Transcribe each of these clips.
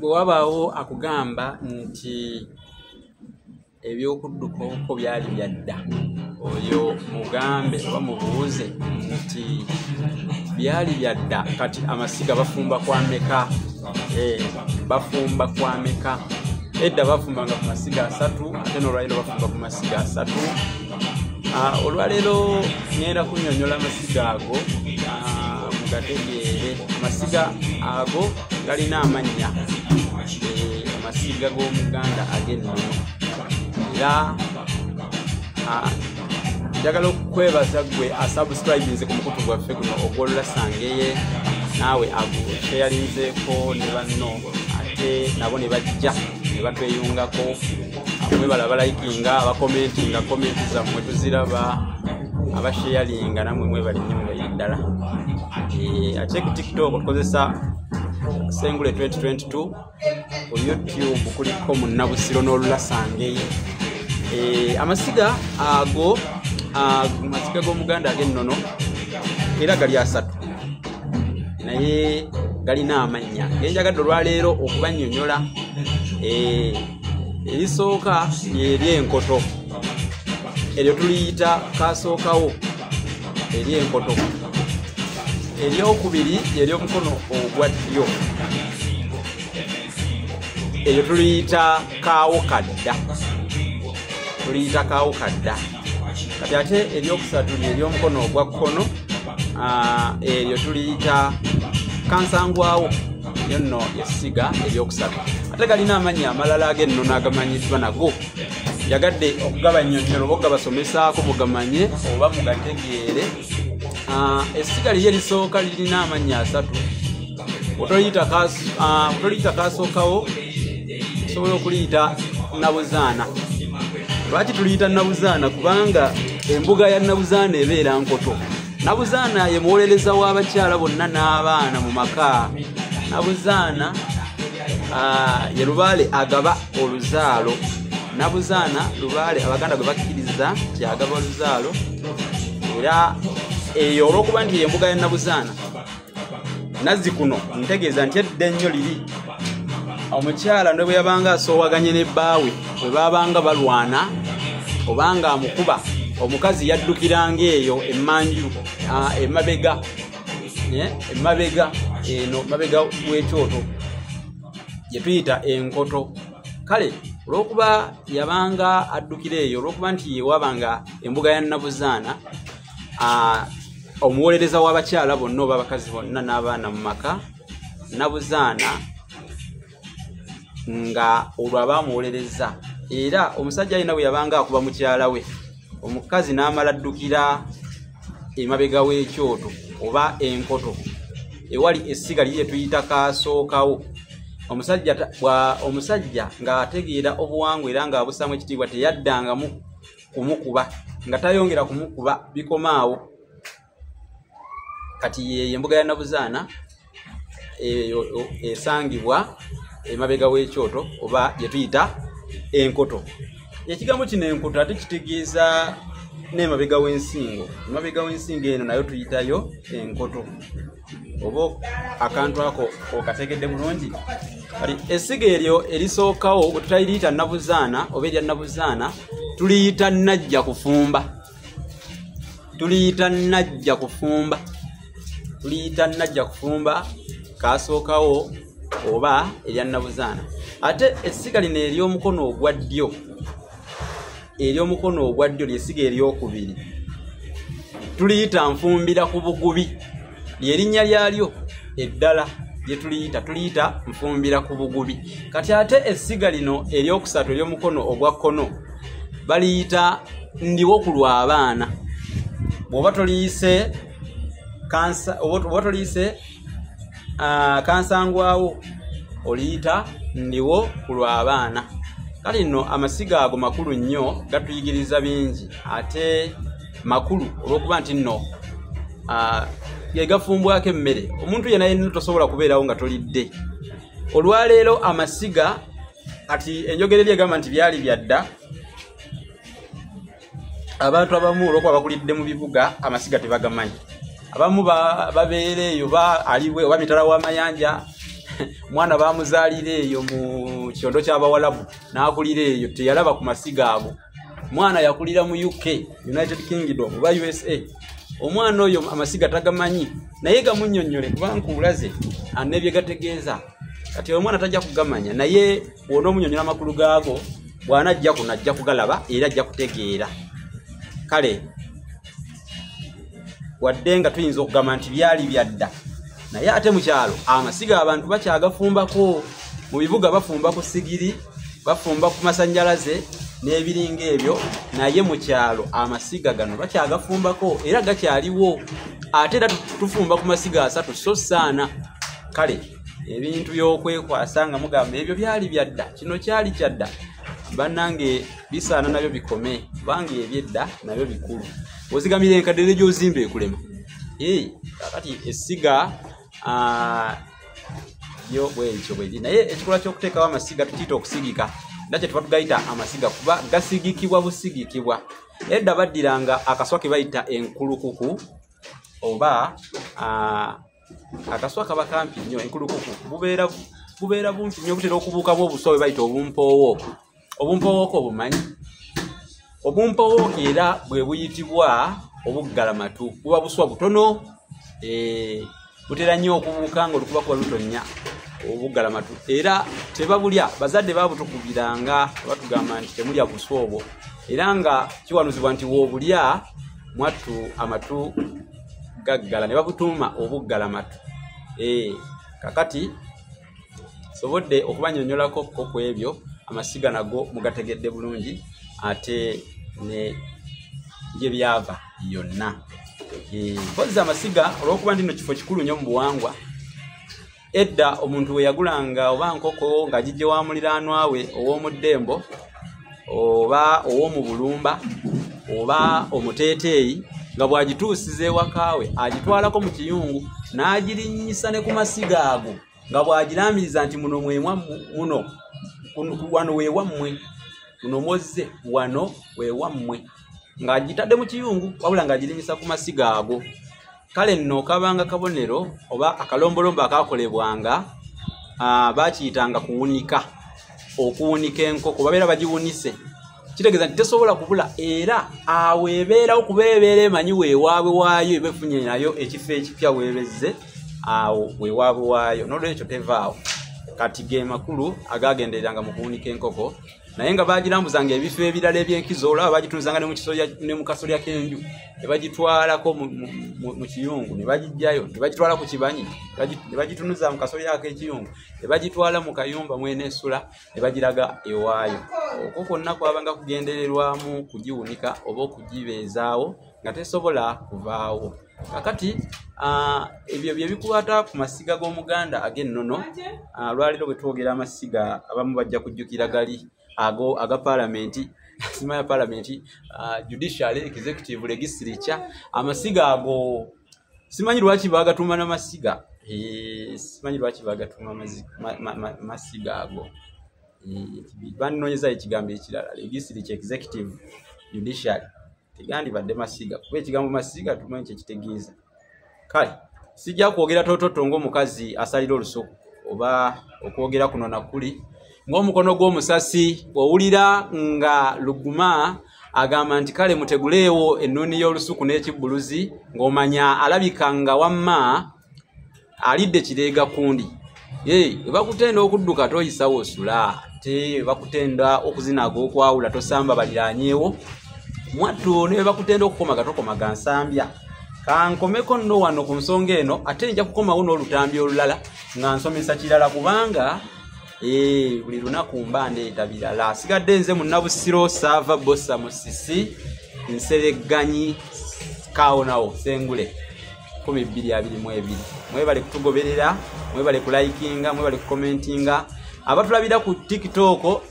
Bwe wabaawo akugamba nti ebyokudduka obuko byali bya dda, oyo mugambe oba mubuuze nti byali bya dda, kati amasiga bafumba kwa meka? Bafumba kwa meka? Edda bafumbanga ku masiga 3, ate n'olwaleero bafumba ku masiga 3. Olwaleero ngenda kunnyonnyola amasiga ago mugategeere. Amasiga ago galina amannya, amasiga g'Omuganda ag'ennono. Era njagala okukwebaza ggwe asubscribinze ku mukutu gwaffe guno ogw'Olulasangeye, naawe agusharinzeeko ne banno, ate nabo ne bajja ne batweyungako. Mwebala abalikinga, abakomentinga, komenti zammwe tuziraba, abasharinga nammwe mwebale nnyo mwebalire ddala. Ate ku TikTok tukozesa Sengule 2022, ku YouTube kuliko Munnabusiro n'Olulasangeye. Amasiga ago, amasiga g'Omuganda ag'ennono era gali 3, naye galina amannya genjagadde olwaleero okubannyonnyola. Erisooka ly'eryenkoto, eryo tuliyita kasookawo, ery'enkoto. Eryokubiri ery'omukono ogwa ddyo, eryo tuliyita kaawo kadda, tuliyita kaawo kadda. Kati ate eryokusatu lyery'omukono ogwa kkono, eryo tuliyita kansangwawo, eryo nno ly'essiga eryokusatu. Ate galina amannya amalala ag'ennono agamanyiddwa nago, njagadde okugabannyonnyola oba okugabasomesaako mugamanye oba mugategeere. Essiga liri erisooka lirina amannya 3. Otoliyita kasookawo, osobola okuliyita Nabuzaana. Lwaki tuliyita Nabuzaana? Kubanga embuga ya Nabuzaana ebeera nkoto. Nabuzaana ye muwolereza w'abakyala bonna n'abaana mu maka. Nabuzaana ye lubaale agaba oluzaalo. Nabuzaana lubaale Abaganda gwe bakkiriza nti agaba oluzaalo, era eyo olw'okuba nti embuga ya Nabuzaana nazzi kuno ntegeeza nti edda ennyo liri omukyala ne bwe yabanga asoowaganye ne bbaawe, bwe baabanga balwana obanga amukuba, omukazi yaddukiranga eyo emmanju, emabega, emabega eno mabega w'ekyoto gye tuyita enkoto. Kale olw'okuba yabanga addukira eyo, olw'okuba nti yewabanga embuga ya Nabuzaana, omuwolereza w'abakyala bonna oba abakazi bonna n'abaana mu maka, Nabuzaana nga olwo aba amuwolereza. Era omusajja alina bwe yabanga akuba mukyala we, omukazi n'amala addukira emabega w'ekyoto oba enkoto ewali essiga liri tuyita kasookawo. Omusajja ng'ategeera obuwangwa era ng'abusaamu ekitiibwa, teyaddangamu kumukuba, nga tayongera kumukuba, bikomaawo. Kati yeyo embuga ya Nabuzaana eyo esangibwa emabega w'ekyoto oba gye tuyita enkoto. Ekigambo kino enkoto ate kitegeeza n'emabega w'ensingo. Emabega w'ensingo eno nayo tuyitayo enkoto. Oba akantu ako okategedde bulungi. Kati essiga eryo erisookawo bwe tutaliyita Nabuzaana oba erya Nabuzaana, tuliyita Najja kufumba, tuliyita Najja kufumba, tuliyita Najja kufumba kasookawo oba erya Nabuzaana. Ate essiga lino ery'omukono ogwa ddyo, ery'omukono ogwa ddyo ly'essiga eryokubiri, tuliyita nfumbira ku bugubi, ly'erinnya lyalyo eddala lye tuliyita, tuliyita nfumbira ku bugubi. Kati ate essiga lino eryokusatu ery'omukono ogwa kkono baliyita ndiwo ku lw'abaana. Bw'oba toliyise oba toliyise kansangwawo, oliyita ndiwo ku lw'abaana. Kale nno amasiga ago makulu nnyo, gatuyigiriza bingi, ate makulu olw'okuba nti nno ge gafumbwako emmere. Omuntu yenna yenna tosobola kubeerawo nga tolidde. Olwaleero amasiga, kati enjogera eri egamba nti byali bya dda, abantu abamu olw'okuba bakulidde mu bibuga amasiga tebagamanyi. Abamu babeera eyo aliwe oba mitala w'amayanja Mwana bamuzaalira eyo mu kyondo ky'Abawalabu n'akulira eyo, teyalaba ku masiga ago. Mwana yakulira mu UK, United Kingdom oba USA. Omwana oyo amasiga tagamanyi, naye gamunnyonnyole kuba nkuulaze anebye gategeeza. Kati omwana tajja kugamanya, naye bw'onoomunnyonnyola amakulu gaago, bw'anajja kuno ajja kugalaba era ajja kutegeera. Kale wadde nga tuyinza okugamba nti byali byadda, naye ate mu kyalo amasiga abantu bakyagafumbako. Mu bibuga bafumba ku sigiri, bafumba ku masannyalaze n'ebiringa ebyo, naye mu kyalo amasiga gano bakyagafumbako era gakyaliwo. Ate era tufumba ku masiga 3 so saana. Kale ebintu by'okwekwasa nga mugamba ebyo byali byadda, kino kyali kyadda, bannange bisaana nabyo bikome, kubanga ebyedda nabyo bikulu. Ozigamira enkadde ne gy'ozimba ekulema. Kakati essiga yo bwekyo bweri. Naye ekikolwa ky'okuteekawo amasiga tukiyita okusigika, era kye tuba tugayita amasiga kuba gasigikibwa busigikibwa. Edda baddiranga akaswa ke bayita enkulukuku, oba akaswa kaba kampi nnyo. Enkulukuku bubeera bumpi nnyo, butera okubuukamu obuswa bwe bayita obumpoowo. Obumpoowooko obumanyi? Obumpoowooko era bwe buyitibwa obuggalamatu, buba buswa butono, butera nnyo okubuuka nga olukuba kuba lutonnya, obuggalamatu. Era tebabulya, bazadde babutukubiranga batugamba nti temulya buswa obwo, era nga kiwanuzibwa nti w'obulya mwattu amatu gaggala, ne babutuuma obuggalamatu. Kakati sobodde okubannyonnyolako ko ku ebyo, amasiga nago mugategedde bulungi, ate ne gye byava yonna. Mpozzi amasiga olw'okuba nti nno kifo kikulu nnyo mu buwangwa, edda omuntu we yagulanga oba nkoko ng'agijje wa muliraanwa we ow'omu ddembo oba ow'omu bulumba oba omuteeteeyi, nga bw'agituusiza ewaka we agitwalako mu kiyungu n'agirinnyisa ne ku masiga ago, nga bw'agirambiriza nti muno mwemwa muno, wano we wammwe, muno mwozze, wano we wammwe, ng'agitadde mu kiyungu wabula ng'agirinnyisa ku masiga ago. Kale nno kabanga kabonero oba akalombolombo akaakolebwanga, baakiyitanga kuwunika, okuwunika enkoko, babeera bagiwunise. Kitegeeza nti tesobola kubula, era awo ebeerawo kuba ebeera emanyi weewaabwe waayo, eba efunye nayo ekifo ekipya weebezze, awo weewaabwe waayo, n'olwekyo tevaawo. Kati ge makulu agaagendereranga mu kuwunika enkoko, naye nga bagirambuzanga ebifo ebirala ebyenkizo, olaba bagitunuzanga ne mu kasolya k'enju, ne bagitwalako mu kiyungu, ne bagiggyayo, ne bagitwala ku kibanyi, ne bagitunuza mu kasolya ak'ekiyungu, ne bagitwala mu kayumba mw'eneesula, ne bagiraga ewaayo. Okwo kwonna kwabanga kugendererwamu kugiwunika oba okugibeezaawo nga tesobola kuvaawo. Kakati ebyo bye bikwata ku masiga g'Omuganda ag'ennono. Olwaleero bwe twogera amasiga, abamu bajja kujjukira gali ago aga paalamenti, simanya paalamenti, judiciary, executive, legislature. Amasiga ago simanyi lwaki baagatuuma n'amasiga, simanyi lwaki baagatuuma masiga ago. Bannoonyeza ekigambo ekirala, legislature, executive, judiciary, tegandibadde masiga, kuba ekigambo masiga tumanyi kye kitegeeza. Kale sijja kwogera toototo ng'omukazi asalira olusuku oba okwogera kuno nakuli ng'omukono gw'omusasi. Bw'owulira nga Luguma agamba nti kale muteguleewo ennuuni y'olusuku n'ekibbuluzi, ng'omanya alabika nga wamma alidde kireega kundi. Bakutenda okudduka toyisawo osula, ate bakutenda okuzina ag'okwawula tosamba baliraanyeewo, mwattu ne bakutenda okukomaga tokomaga nsambya. Kankomeko nno wano ku nsonga eno, ate nja kukomawo n'olutambi olulala nga nsomesa kirala, kubanga buli lunaku mba ndeeta birala. Asigadde nze Munnabusiro Saava Bossa Musisi Nseregganyi Kaawonawo Sengule 2022. Mwebale kutugoberera, mwebale kulikinga, mwebale kukomentinga. Abatulabira ku TikTok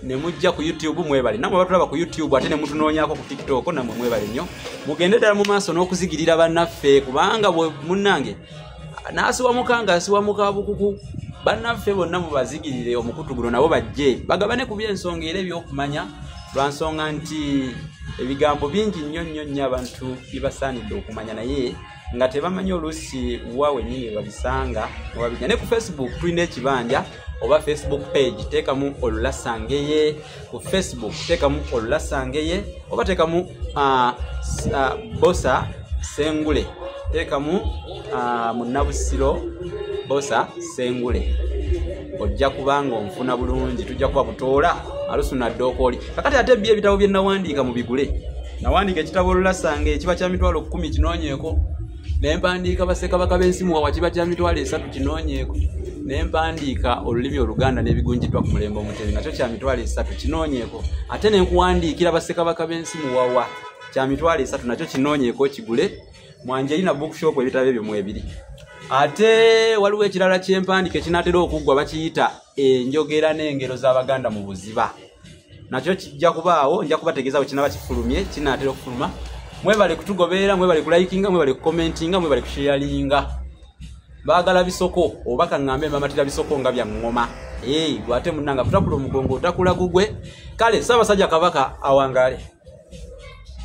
ne mujja ku YouTube mwebale, nammwe abatulaba ku YouTube ate ne mutunoonyaako ku TikTok nammwe mwebale nnyo. Mugende ddala mu maaso n'okuzigirira bannaffe, kubanga munnange n'asiwamuka nga asiwamuka bukuku. Bannaffe bonna mubazigirire omukutu guno, nabo bajje bagabane ku by'ensonga era ebyokumanya, lwa nsonga nti ebigambo bingi nnyo nnyo nnyo abantu bye basaanidde okumanya, naye nga tebamanyi oluusi wa wennyini babisanga wabijja. Ne ku Facebook tulina ekibanja oba Facebook page, teekamu Olulasangeye ku Facebook, teekamu Olulasangeye oba teekamu Bosa Sengule, teekamu Munnabusiro Bosa Sengule, ojja kubanga onfuna bulungi, tujja kuba butoola alusu naddokooli. Kakati ate bye ebitabo bye nawandiika mubigule. Nawandiika ekitabo Olulasangeye kiba kya 100,000 kinoonyeeko, ne mpandiika Bassekabaka b'ensi Muwawa kiba kya 300,000 kinoonyeeko, ne mpandiika olulimi Oluganda n'ebigunjiddwa ku mulembe Omutebi nakyo kya 300,000 kinoonyeeko, ate ne nkuwandiikira Bassekabaka b'ensi Muwawa kya 300,000 nakyo kinoonyeeko kigule. Mwanjerina bookshop ebitabo ebyo mwebiri. Ate waliwo ekirala kyempandiika ekinaatera okuggwa, bakiyita enjogera n'engero z'Abaganda mu buziba, nakyo kijja kubaawo, nja kubategeeza bwe kinaaba kifulumye, kinaatera okufuluma. Mwebale kutugoberera, mwebale kulikinga, mwebale kukomentinga, mwebale kusharinga. Baagala bisoko oba kaŋŋambe mbamatira bisoko nga bya ŋŋoma. Gwe ate munnanga kutakula omugongo otakula gugwe. Kale Ssaabasajja Kabaka awangaale.